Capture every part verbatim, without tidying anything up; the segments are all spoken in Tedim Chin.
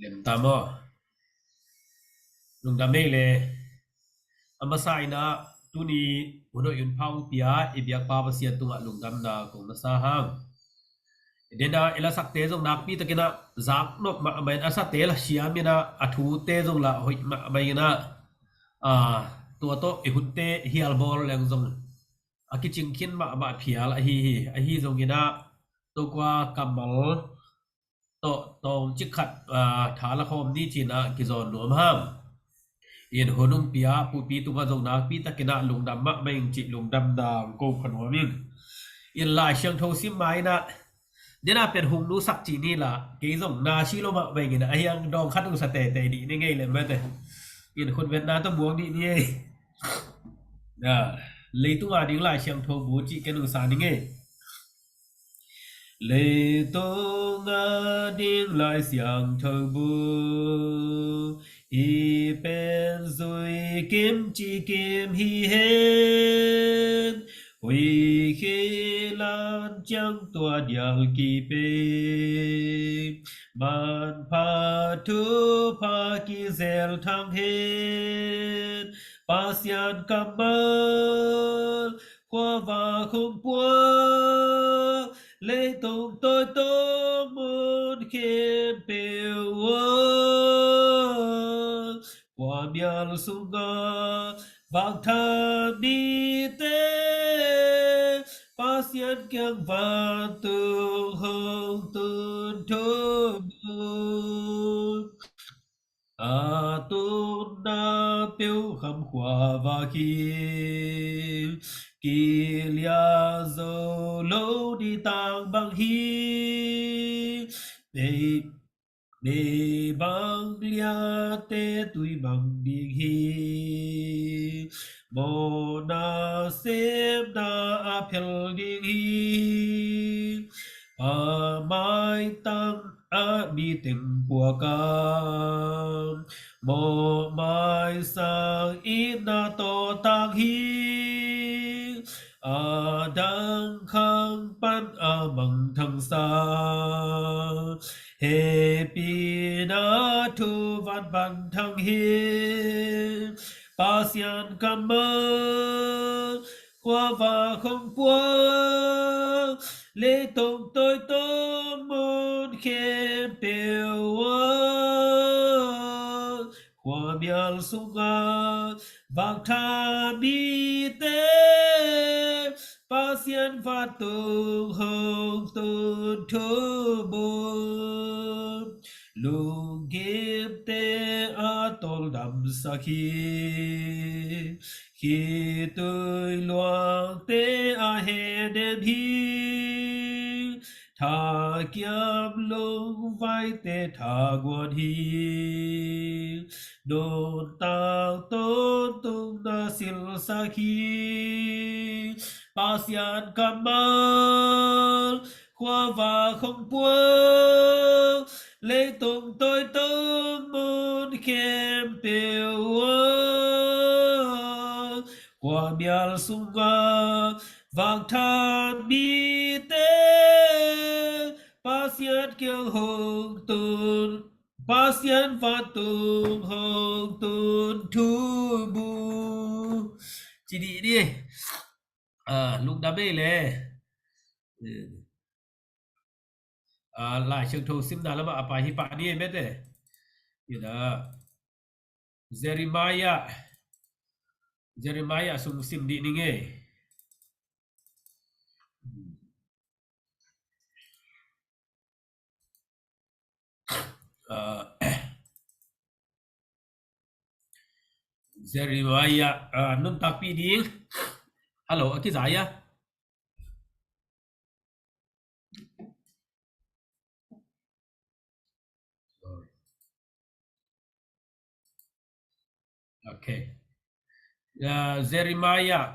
Lemtam aw. Lungdam ei le. A masa in ah tuni hun hoih hun pha hong pia i biakpa Pasian tungah lungdamna kong masa hang. Dena i lasakte zong nakpi takin ah zak nop mahmah in, a sate la siam in ah, a thute zong la hoih mahmah in ah, a, tua tawh i hunte hial bawl leng zong a kicing khin mahmah phial ahi hi. Ahi zongin ah tokua kammal tawh tawmcik khat, a, tha la khawm ni ci-in ah kizawn nuam hang. In hun hong pia pupi tungah zong nakpi takin ah lungdam mahmah ing cih lungdamna hong ko kha nuam ing. In Lai Siangtho sim ma in ah, dena pen hong nusak ci ni la, kei zong na si lo mahmah ing in ah, a hiang dawng khat hong sa teitei dih ni ngei lem mate. In khutbetna tawh buang dih ni ei. Na, leitung a ding Lai Siangtho bu cih ken hong sa ni ngei. Leitung a ding Lai Siangtho bu, hih pen zui kim ci kim hi hen. Huih khi lan ciang tua dial kipei, manpha thupha kizel thang hen. Pasian kammal khuavak hong pua, leitung tawitawng mun khempeuh ah. Khuamial sunga vak tha mite, Pasian kiang vantung hong tun thum uh. A tunna peuh kham khuavak hi, kilia zo lo ni tang bang hi. Nei, nei bang liate tui mang ding hi. Mawhna sepna a phel ding hi. A maitang a mi teng puak a, mawhmai sang itna tawh tang hi. A dang khang pan a mangthang sa, hehpihna thu van pan thang hi. Pasian kammal khuavak hong pua, leitung tawitawng mun khempeuh ah. Khuamial sunga vak tha mite, Pasian vantung hong tun thum uh. Lunggimte a tawldamsak hi. Khitui luangte a hehnem hi. Thakiam lungvaite thaguan hi. Nuntak tawntungna silsak hi. Pasian kammal khuavak hong pua, leitung tawitawng mun khempeuh ah. Khuamial sunga vak tha mite, Pasian kiang hong tun, Pasian vantung hong tun thum uh. Ci dih ni. A, lungdam ei le. A, Lai Siangtho simna lamah a pai hi pah ni ei mate. Ina, Jeremiah, Jeremiah sung sim dih ni ngei. A, Jeremiah, a, nuntakpih ding. Hello, a kiza ia. Okay. A, Jeremiah.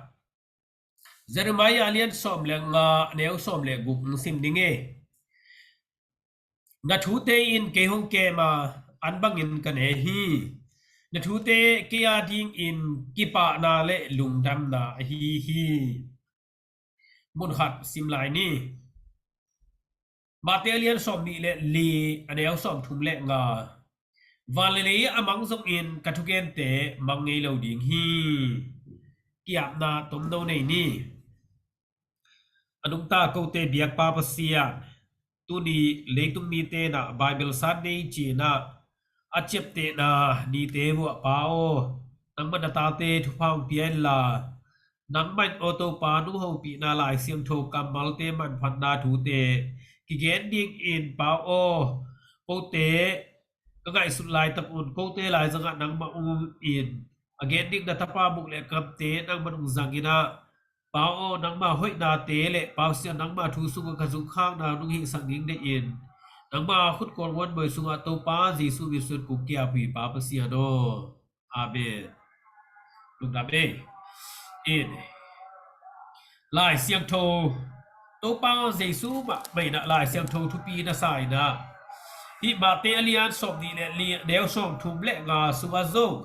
Jeremiah a lian sawm le nga, a neu sawm le guk hong sim ding e. Na thute in kei hong kem a, an bangin ka ne hi. Na thute kei a dingin kipahna le lungdamna ahi hi. Mun khat sim lai ni. Mate a lian sawm nih le li, a neu sawm thum le nga. Van le lei a mang zongin ka thugente mang ngei lo ding hi. Ki-apna tomno nei ni. A nungta kote biakpa Pasian, tuni leitung mite in ah Baibal san nei ci-in ah a ciaptehna nite vuah Pa aw, nangmah na tate thupha hong pia inla, nangmah in aw Topa nong hopihna Lai Siangtho kammalte manphatna thute kigen dingin Pa aw, kote ka ngaihsut laitak un kote laizangah nangmah um in, a gen ding na tapa buk le kamte nangmah nong zangin ah Pa aw, nangmah hoihnate le Pasian nangmah thu sungah ka zungkhakna nong hihsak ding deih in, nangmah khut kawlnguan bawi sungah Topa Jesu min suang kong ki-ap hi Pa Pasian aw. Amen. Lungdam ei. In Lai Siangtho, Topa Jesu mahmah in ah Lai Siangtho thupi na sa in ah, hih Mate a lian sawmnih le li, a neu sawmthum le nga sungah zong,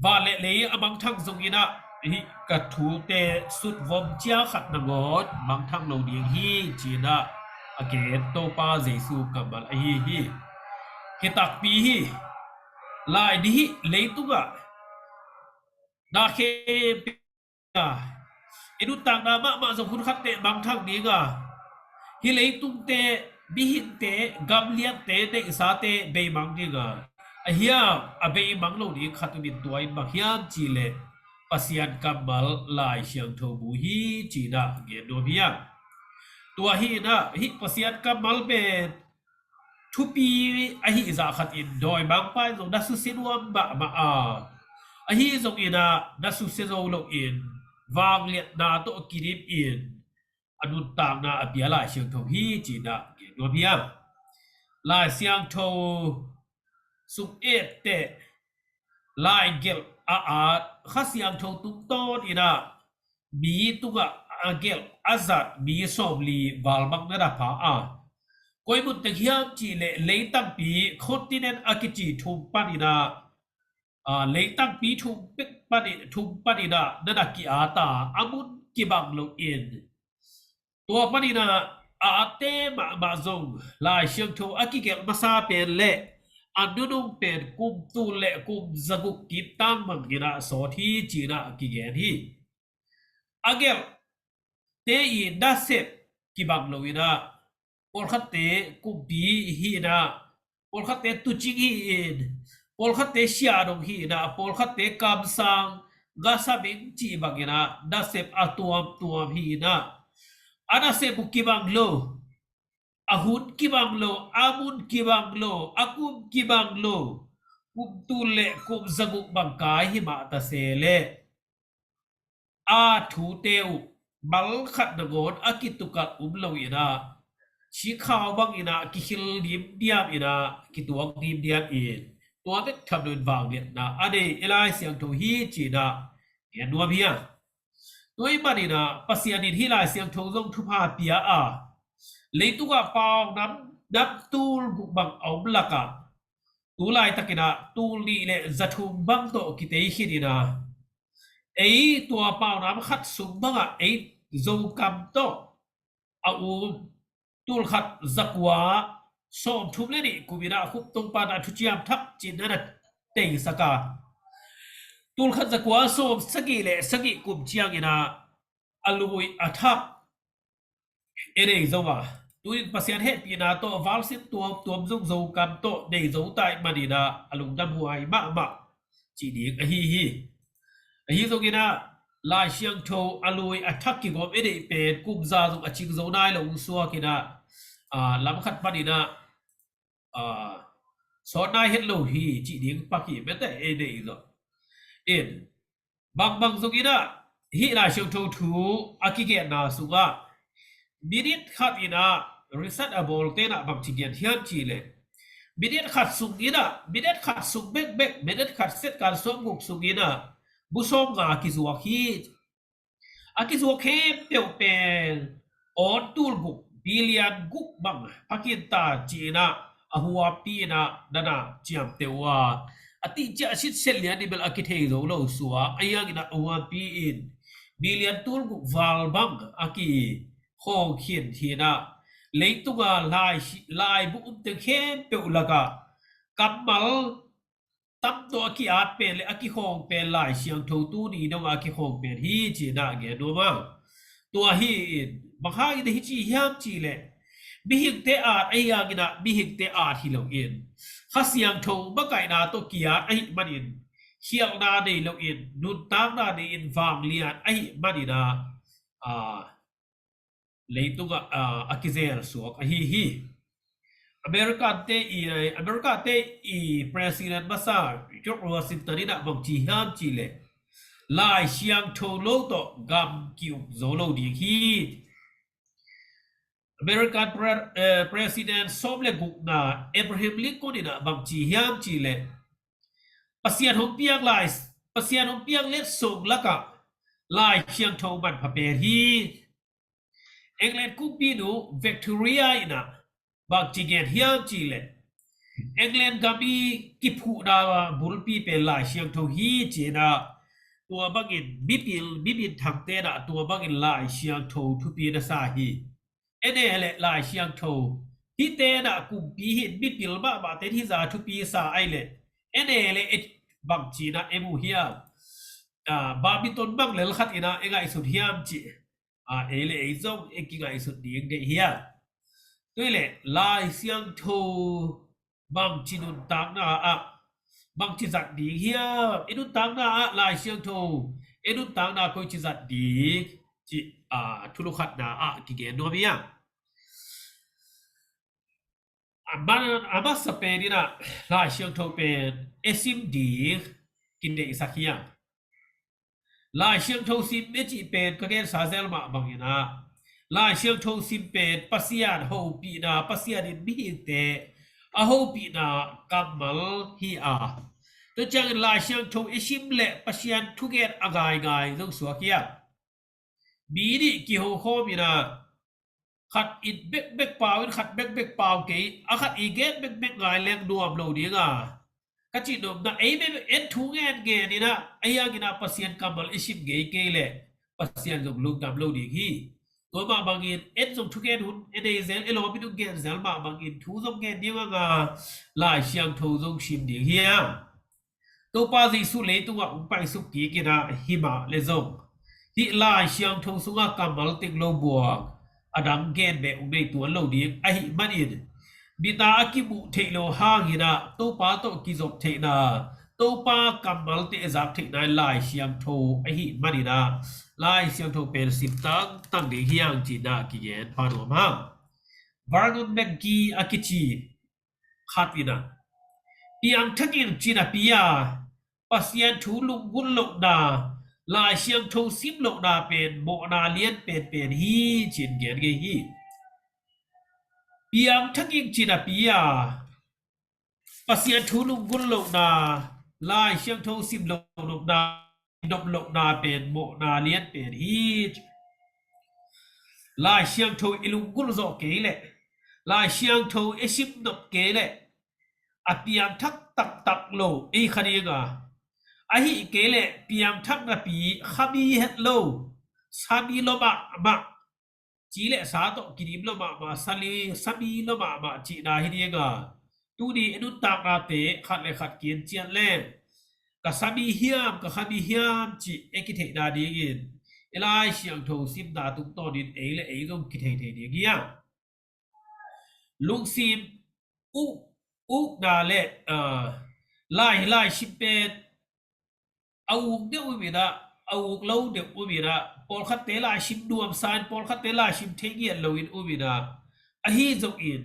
van le lei a mangthang zongin ah hih ka thute sutvom ciang khat nangawn mangthang lo ding hi ci-in ah a gen Topa Jesu kammal ahi hi. Hi takpi hi. Lai dih hih leitungah na khempeuh a, i nuntakna mahmah zong hun khat teh mangthang ding a, hih leitungte, mihingte, gamliatte, neihsate beimang ding a, a hiam a beimang lo ding khat um in, tua in bang hiam cih leh Pasian kammal Lai Siangtho bu hi ci-in ah gen nuam hi a. Tua hi-in ah hih Pasian kammal pen thupi ahi zah khat in dawimangpa in zong na susia nuam mahmah a, ahi zongin ah na susia zo loin vangliatna tawh kidim in a nuntakna a pia Lai Siangtho hi ci-in ah gen nuam hi a. Lai Siangtho sung etteh, lai gelh a at, Kha Siangtho tungtawn in ah mi tungah a gelh a zat mi sawmli val bang na na pha a. Koi mun teng hiam cih leh leitangpi continent a kici thum panin ah, a, leitangpi thum pek panin, thum panin ah na na ki-at a, a mun kibang loin, tua panin ah a atte mahmah zong Lai Siangtho a kigelh masa pen le a nunung pen kum tul le kum zaguk kim tang bangin ah sawt hi ci-in ah kigen hi. A gelhte i nasep kibang lo-in ah, pawlkhatte kumpi hi-in ah, pawlkhatte tuucing hi-in, pawlkhatte siahdong hi-in ah, pawlkhatte kamsang, gasaming cih bangin ah nasep a tuamtuam hi-in ah, a nasep uh kibang lo, a hun kibang lo, a mun kibang lo, a kum kibang lo, kum tul le kum zaguk bang kai hi mah ta se leh, a thute uh malkhat nangawn a kitukalh um lo-in ah, sikhau bangin ah kikhil dimdiam in ah, kituak dimdiam in, tua bek tham loin vangliatna a nei i Lai Siangtho hi ci-in ah gen nuam hi a. Tua ahih manin ah Pasian in hih Lai Siangtho zong thupha pia a, leitungah paunam nam tul guk bang a om lakah, tu laitakin ah tul nih le za thum bang tawh kitei khin in ah, ei tua paunam khat sung bangah ei Zokam tawh a um, tul khat za kua sawmthum le nih kum in ah Khup Tungpa na thuciam thak ci-in na na teisak a, tul khat za kua sawmsagih le sagih kum ciangin ah a lui a thak i nei zo a, tu-in Pasian hehpihna tawh valsin tuamtuam zong Zokam tawh nei zo ta ahih manin ah a lungdamhuai mahmah cih ding ahi hi. Ahi zongin ah Lai Siangtho a lui a thak kigawm i neih pen kum za zong a cing zo nai lo hong suak in ah, aa, lam khat panin ah, aa, sawt nai het lo hi cih ding pak hi, mete ei nei zo in, bangbang zongin ah hih Lai Siangtho thu a kigenna sungah minit khat in ah research a bawlte in ah bangci gen hiam cih leh, minit khat sung in ah, minit khat sung bekbek, minit khat second sawmguk sung in ah bu sawmnga kizuak hi. A kizuak khempeuh pen awn tul guk, billion guk bang pha khin ta ci-in ah a huampi in ah na na ciamteh uh a, a tihciah a sitset lian in bel a kithei zo lo suak, ahi hangin ah a huampi in billion tul guk val bang a kikhawng khin hi-in ah, leitunga lai, laibu um teng khempeuh lakah kammal tam tawh a ki-at pen le a kikhawng pen Lai Siangtho tuni dongah a kikhawng pen hi ci-in ah gen nuam a. Tua hi in, bang hangin a hi ci hiam cih leh, mihingte at ahi hangin ah mihingte at hi loin, Kha Siangtho makaihna tawh ki-at ahih manin, khialhna nei loin, nuntakna nei-in vanglian ahih manin ah, aa, leitungah, aa, a kizel suak ahi hi. America te i, America te i President masa George Washington in ah bang ci hiam cih leh, Lai Siangtho lo tawh gam ki-uk zo lo ding hi. American pre-, eh, President sawm le gukna Abraham Lincoln in ah bang ci hiam cih leh, Pasian hong piak lai, Pasian hong piak letsong lakah Lai Siangtho manpha pen hi. England kumpinu Victoria in ah bang ci gen hiam cih leh, England gam i kiphuhna bulpi pen Lai Siangtho hi ci-in ah, tua bangin mipil, mi minthangte in ah tua bangin Lai Siangtho thupi na sa hi. Ene le Lai Siangtho hihte in ah kumpi hi-in mipil mahmahte in hih zah thupi sa ahih leh, ene le e bang ci-in ah e mu hiam? Ah, badminton bang lel khat in ah e ngaihsut hiam cih. Ah, ei le ei zong e kingaihsut ding deih hiam? Tua hi leh Lai Siangtho bang ci nuntakna ah bang ci zat ding hiam? E nuntakna ah Lai Siangtho, e nuntakna koi ci zat ding cih, ah, thulu khatna ah kigen nuam hiam? A man, a masa pen in ah Lai Siangtho pen e sim ding kideihsak hiam? Lai Siangtho sim e cih pen ka gensa zel mah bangin ah, Lai Siangtho sim pen Pasian hopihna, Pasian in mihingte a hopihna kammal hi a. Tua ciangin Lai Siangtho e sim le Pasian thugen a ngaingai zong suak hiam? Mi nih kihokhawm in ah, khat it bekbek pau in khat bekbek pau kei, a khat i gen bekbek ngai leng nuam lo ding a, ka cih nopna, ei bekbek en thu ngen ngen in ah, ahi hangin ah Pasian kammal i sim ngei kei leh Pasian zong lungdam lo ding hi. Tua mah bangin en zong thugen hun e nei zel, e lawm in hong gen zel mah bangin thu zong gen ding a nga, Lai Siangtho zong sim ding hiam? Topa Jesuh leitungah hong paisuk kik in ah hi mah le zong, hih Lai Siangtho sungah kammal teng lo buang a dang gen beh hong nei tuan lo ding ahih manin, mit a a kimuh theih lo hangin ah Topa tawh kizop theihna, Topa kammalte a zak theihna in Lai Siangtho ahih manin ah Lai Siangtho pen sim tangtang ding hi hang ci-in ah kigen pha nuam hang. Vernon McGee a kici khat in ah, piangthak in cinapi a, Pasian thu lunggulh lohna, Lai Siangtho sim lohna pen mawhna lian penpen hi ci-in gen ngei hi. Piangthak in cinapi a, Pasian thu lunggulh lohna, Lai Siangtho sim lohna, nop lohna pen mawhna lian pen hi. Lai Siangtho i lunggulh zawh kei leh, Lai Siangtho i sim nop kei leh, a piangthak taktak lo ei kha ding a, ahih kei leh piangthak napi kha mi het lo, sa mi lua mahmah, ci le sa tawh kidim lua mahmah, sa li, sa mi lua mahmah cihna hi ding a, tuni e nuntaknate khat le khat kian cian leng, ka sa mi hiam, ka kha mi hiam cih e kitheihna dingin e Lai Siangtho simna tungtawnin ei le ei zong kithei thei ding hi a. Lungsim uk, ukna le, ah, lai, lai sim pen a uk deuh um in ah, a uk lo deuh um in ah, pawlkhatte lai sim nuamsa in, pawlkhatte lai sim thei ngiat loin um in ah, ahi zongin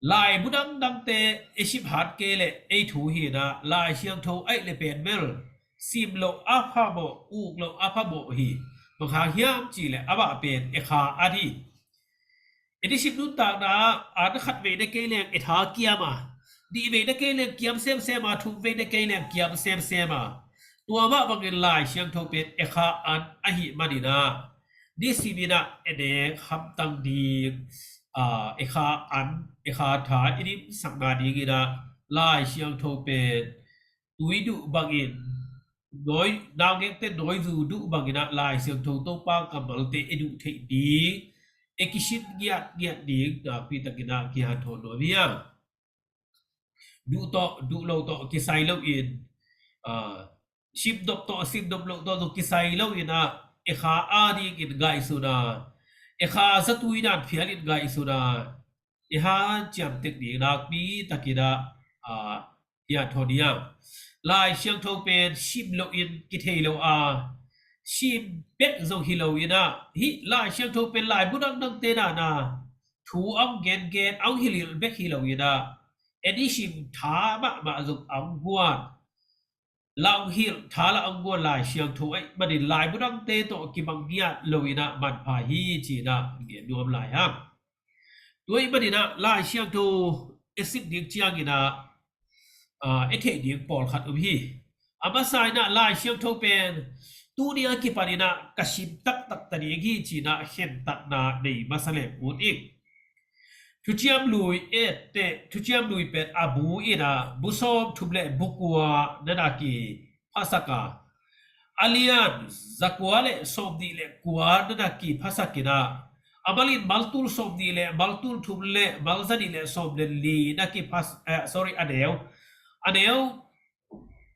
laibu dangdangte i sim hat kei leh ei thu hi in ah, Lai Siangtho ahih leh pen bel sim loh a phamawh, uk loh a phamawh hi. Bang hang hiam cih leh amah pen e kha an hi. I nisim nuntakna ah an khat vei na kei leng e tha kiam a, nih vei na kei leng kiam semsem a, thum vei na kei leng kiam semsem a, tua mah bangin Lai Siangtho pen e kha an ahih manin ah, nisim in ah e nek hamtang ding, ah, e kha an, e kha tha i dimsakna dingin ah Lai Siangtho pen tui duh bangin, nawi, naungekte nawizu duh bangin ah Lai Siangtho Topa kammalte e duh theih ding, e kisin ngiatngiat ding nakpi takin ah kihanthawn nuam hi a. duh tawh duh lo tawh kisai lo in, ah, simdop tawh simdop lo tawh zong kisai lo in ah, i kha a dingin ngaihsun a, i kha zatui dan phial in ngaihsun a, i hanciam tek ding nakpi takin ah, ah, hian thawn hiam. Lai Siangtho pen sim lo in kithei lo a, sim bek zong hi lo in ah, hih Lai Siangtho pen laibu dangdangte dan a thu a hong gengen a hong hilhilh bek hi lo in ah, en i sim tha mahmah zong a hong guan, la hong hilh tha la hong guan Lai Siangtho ahih manin laibu dangte tawh kibang ngiat lo in ah manpha hi ci-in ah gen nuam lai hang. Tua ahih manin ah Lai Siangtho i sim ding ciangin ah, ah, i theih ding pawlkhat um hi. A masa in ah Lai Siangtho pen tuni a kipan in ah ka sim taktak ta ding hi ci-in ah khentatna nei masa leng ut ing. Thuciam Lui etteh, Thuciam Lui pen a bu in ah bu sawm thum le bu kua na na kiphasak a, a lian za kua le sawm nih le kua na na kiphasak in ah, a mal in mal tul sawm nih le mal tul thum le mal za nih le sawm le li na kiphas-, eh, sorry, a neu, a neu,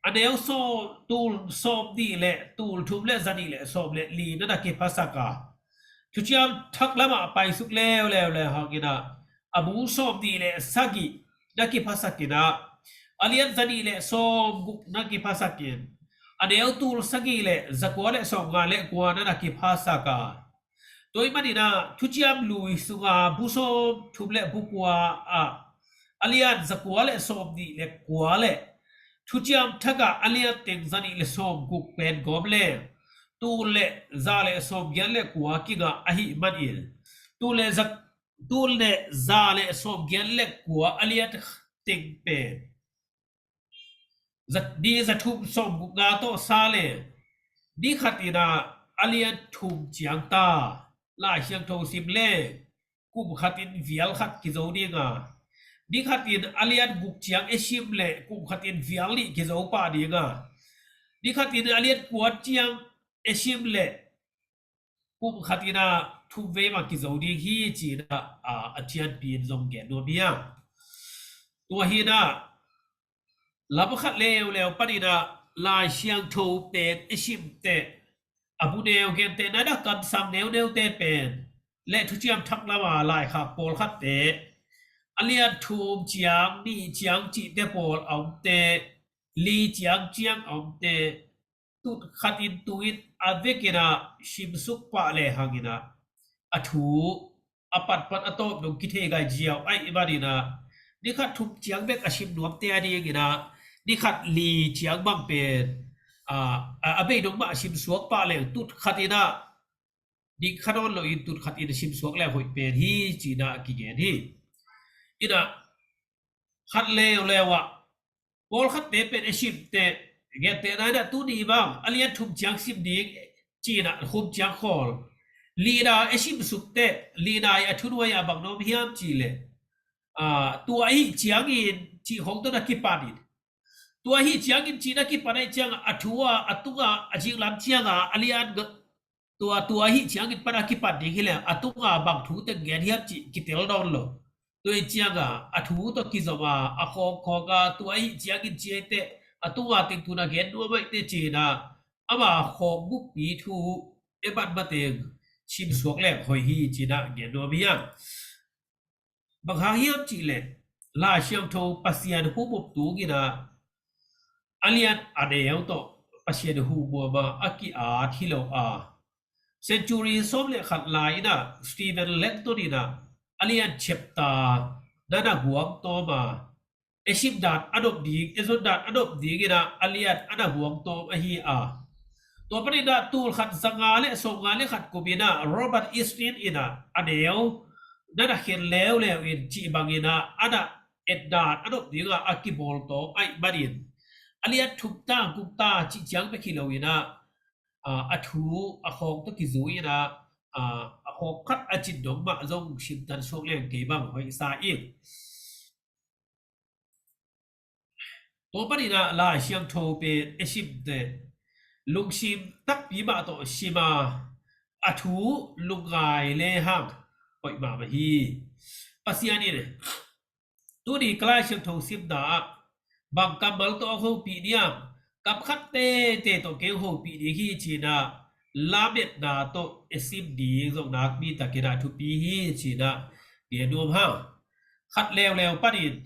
a neu sawm, tul sawm nih le tul thum le za nih le sawm le li na na kiphasak a, Thuciam Thak lamah paisuk leuleu le hang in ah, a bu sawm nih le sagih na kiphasak in ah, a lian za nih le sawm guk na kiphasak in, a neu tul sagih le za kua le sawm nga le kua na na kiphasak a. Tua ahih manin ah Thuciam Lui sunga bu sawm thum le bu kua ah, a lian za kua le sawm nih le kua le Thuciam Thak ah a lian teng za nih le sawm guk pen gawm leng, tul le za le sawm giat le kua kingah ahih manin, tul le za, tul le za le sawm giat le kua a lian teng pen za, ni za thum sawm guk nga tawh sa le, ni khat in ah a lian thum ciang ta Lai Siangtho sim le, kum khat in vial khat kizo ding a, ni khat in a lian guk ciang i sim le kum khat in vial nih kizo pah ding a, ni khat in a lian kua ciang i sim le kum khat in ah thum vei mah kizo ding hi ci-in ah, a, a thianpi in zong gen nuam hi a. Tua hi-in ah, lam khat leuleu panin ah Lai Siangtho pen i sim teh, a bu neu gentehna in ah kamsang neuneute pen le Thuciam Thak lama laikhak pawlkhatte, a lian thum ciang, nih ciang cihte pawl a omte, li ciang ciang a omte, tut khat in tu in a vekin ah simsuk pah le hang in ah, a thu a patpat a tawp dong kithei gai ziau ahih manin ah, ni khat thum ciang bek a sim nuamte a dingin ah, ni khat li ciang bang pen, a, a, a bei dong mah a simsuak pah leng tut khat in ah, dik kha nawn lo in tut khat in a simsuak leng hoih pen hi ci-in ah kigen hi. In ah, khat leuleu ah, pawlkhatte pen i sim teh, gentehna in ah tuni bang a lian thum ciang sim ding ci-in ah, thum ciang khawl, lina i simsuk teh, lina i a thunuai ah bang na om hiam cih leh, a, tua ahih ciangin cih khawng tawh na kipan in, tua ahih ciangin cih na kipan ahih ciangah a thu a, a tunga a zinglam ciangah a lian ga-, tua, tua ahih ciangin pan a kipan ding hi leh a tunga bang thu teng gen hiam cih kitel nawn lo. Tua ahih ciangah a thu tawh kizom a, a khawng khawng a, tua ahih ciangin ci ahih teh, a tunga teng thu na gen nuam ahih teh ci-in ah, ama khawng bukpi thu i ban mateng simsuak leng hoih hi ci-in ah gen nuam hi hang. Bang hang hiam cih leh, Lai Siangtho Pasian hum up tung in ah, a lian a neu tawh Pasian hum up a ki-at hi lo a, century sawm le khat lai in ah Stephen Langton in ah a lian chapter na na guang tawm a, i sim dan a nop ding, i zon dan a nop dingin ah a lian a na guang tawm ahi a. Tua panin ah tul khat za nga le sawm nga le khat kum in ah Robert Easton in ah a neu na na khen leuleu in cih bangin ah a na et dan a nop ding a, a kibawl tawm ahih manin, a lian thum ta, guk ta cih ciang bek hi lo in ah, a, a thu a khawng tawh kizui in ah, a, a khawng khat a cin dong mah zong simtan suak leng kei bang hoih sa ing. Tua panin ah Lai Siangtho pen i sim teh, lungsim takpi mah tawh sim a, a thu lungngai le hang hoih mahmah hi. Pasian in tuni ka Lai Siangtho simna ah bang kammal tawh a hopih diam, kam khat tete tawh kei hopih ding hi cinah, lametna tawh i sim ding zong nakpi takinah thupi hi cinah gen nuam hang. Khat leuleu panin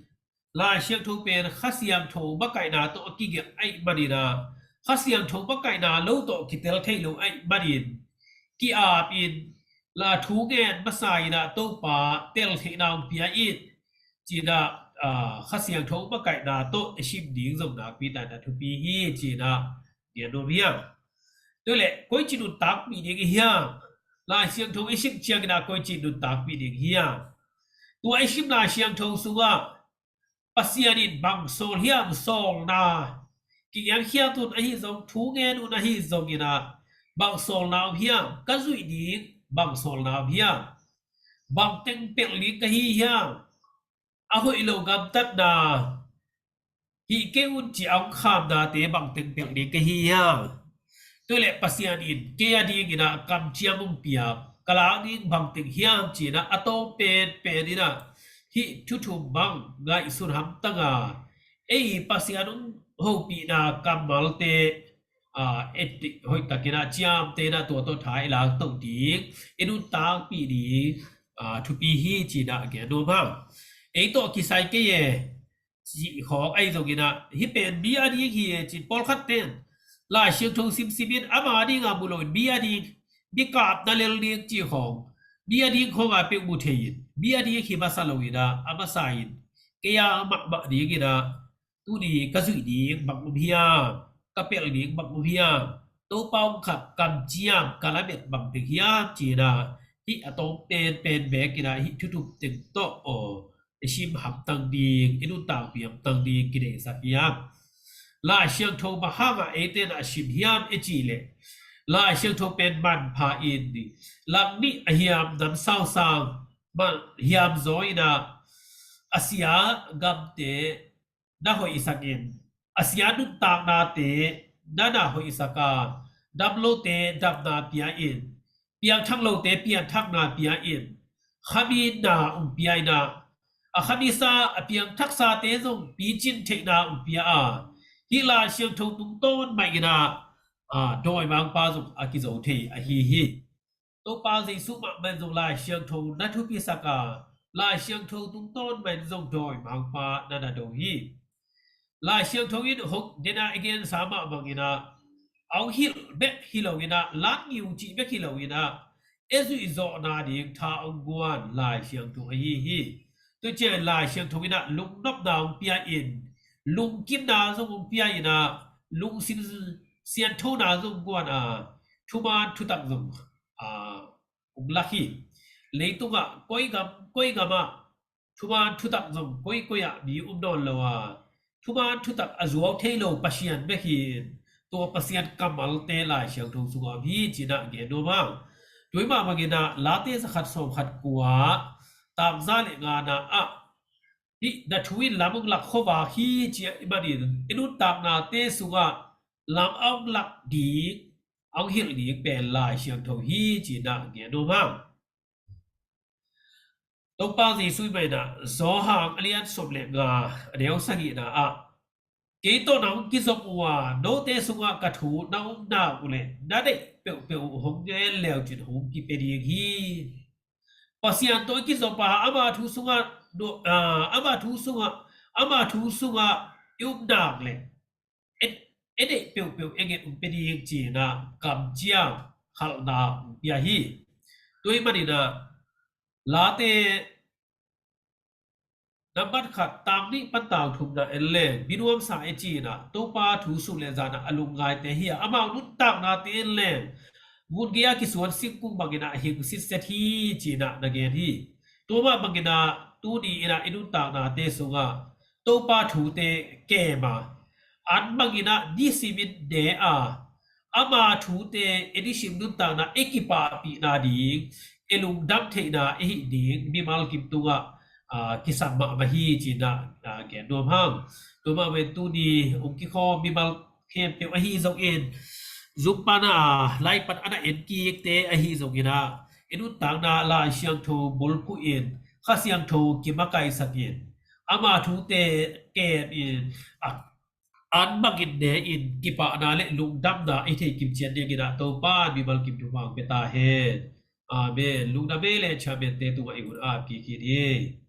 Lai Siangtho pen Kha Siangtho makaihna tawh a kigelh ahih maninah, Kha Siangtho makaihna lo tawh kitel thei lo ahih manin, ki-apin la thu ngen masa inah Topa tel theihna hong pia in cinah, Kha Siangtho makaihna tawh i sim ding zong nakpi takinah thupi hi cinah gen nuam hiam. Tua leh koici nuntakpih ding i hiam? Lai Siangtho i sim cianginah koici nuntakpih ding hiam? Tua i sim Lai Siangtho sungah Pasian in bang sawl hiam, sawlna, ki-iamkhiat un ahi zong, thu ngen un ahi zonginah, bang sawlna om hiam, ka zuih ding bang sawlna om hiam, bang teng pelh ding ka hi hiam, a hoih lo gamtatna hih kei un ci a hong khamnate bang teng pelh ding ka hi hiam? Tua leh Pasian in kei a dinginah kamciam hong piak, ka lak ding bang teng hiam cinah a tawm penpen inah hih thu thum bang ngaihsun hamtang a, ei Pasian hong hopihna kammalte, a, et, hoih takinah ciamteh inah tua tawh tha i lak to ding, i nuntakpih ding, a, thupi hi cinah gen nuam hang. Ei tawh kisai kei e, cih khawng ahi zonginah, hih pen mi a ding hi e cin pawlkhat ten Lai Siangtho simsim in ama dinga mu loin mi a ding, mi kapna lel ding cih khawng, mi a ding khawng a peuh mu thei in, mi a ding hi masa loinah, a masa in, kei a mahmah dinginah, tuni ka zuih ding bang om hiam, ka pelh ding bang om hiam, Topa hong khap kamciam ka lamet bang teng hiam cinah, hih a tawm penpen bekinah hih thu thum teng tawh aw, i sim hamtang ding, i nuntakpih hamtang ding kideihsak hiam? Lai Siangtho bang hangah eite na sim hiam i cih leh, Lai Siangtho pen manpha in, langnih a hiam namsau sang, man hiam zaw inah, a sia gamte na hoihsak in, a sia nuntaknate na na hoihsak a, damlote damna pia in, piangthak lote pianthakna pia in, khaminna hong pia inah, a khamisa, a piangthaksate zong picin theihna hong pia a, hih Lai Siangtho tungtawn mah inah, a, dawimangpa zong a kizo thei ahi hi. Topa Jesuh mahmah in zong Lai Siangtho na thupisak a, Lai Siangtho tungtawn mah in zong dawimangpa na na do hi. Lai Siangtho in hong dena i gensa mah banginah, a hong hilh bek hi loinah, latngiu cih bek hi loinah, e zuihzawhna ding tha hong guan Lai Siangtho ahi hi. Tua ciangin Lai Siangtho inah lungnopna hong pia in, lungkimna zong hong pia inah, lungsim sianthona zong guan a, thuman thutak zong, a, hong lak hi. Leitungah koi gam, koi gamah thuman thutak zong koikoi ah mi um nawn lo a, thuman thutak a zuau thei lo Pasian bek hi in, tua Pasian kammalte Lai Siangtho sungah om hi cinah gen nuam hang. Tua mah banginah Late zakhat sawmkhat kua, takza le ngana ah, hih na thu in lam hong lak khuavak hi ci ahih manin, i nuntaknate sungah lam a hong lak ding, a hong hilh ding pen Lai Siangtho hi cinah gen nuam hang. Topa Jesuh i maina Johan a lian sawm le nga, a neu sagihna ah, kei tawh na hong kizop uh a, note sungah ka thu na um nak uh leh na deih peuhpeuh uh hong ngen leucin hong kipia ding hi. Pasian tawh i kizop a, ama thu sungah, no, a, ama thu sungah, ama thu sungah i um nak leh, e, e deih peuhpeuh e nget hong pia ding cinah kamciam khalhna hong pia hi. Tua ahih maninah Late nambat khat, tang nih pan tang thumna en leng, mi nuamsa e cinah Topa thu sun le zan ah a lungngaite hi a, amau nuntaknate en leng, ngun gei-a kisuan singkung banginah hing sitset hi cinah na gen hi. Tua mah banginah tuni inah i nuntaknate sungah Topa thute kem a, an banginah nisimin ne a, ama thute i nisim nuntakna i kipahpihna ding, i lungdam theihna i hih ding mimal kim tungah, a, kisam mahmah hi cinah, a, gen nuam hang. Tua mah ven tuni hong kikhawm mimal khempeuh ahi zongin, Zoom pana, a, live pan a na en kikte ahi zonginah, i nuntakna Lai Siangtho bulphuh in, Kha Siangtho kimakaihsak in, ama thute kem in, a, an bangin ne in kipahna le lungdamna i thei kim ciat dingin ah Topa in mimal kim thupha hong pia ta hen. Amen. Lungdam ei le, chairman te tungah i hun a ap kik hi.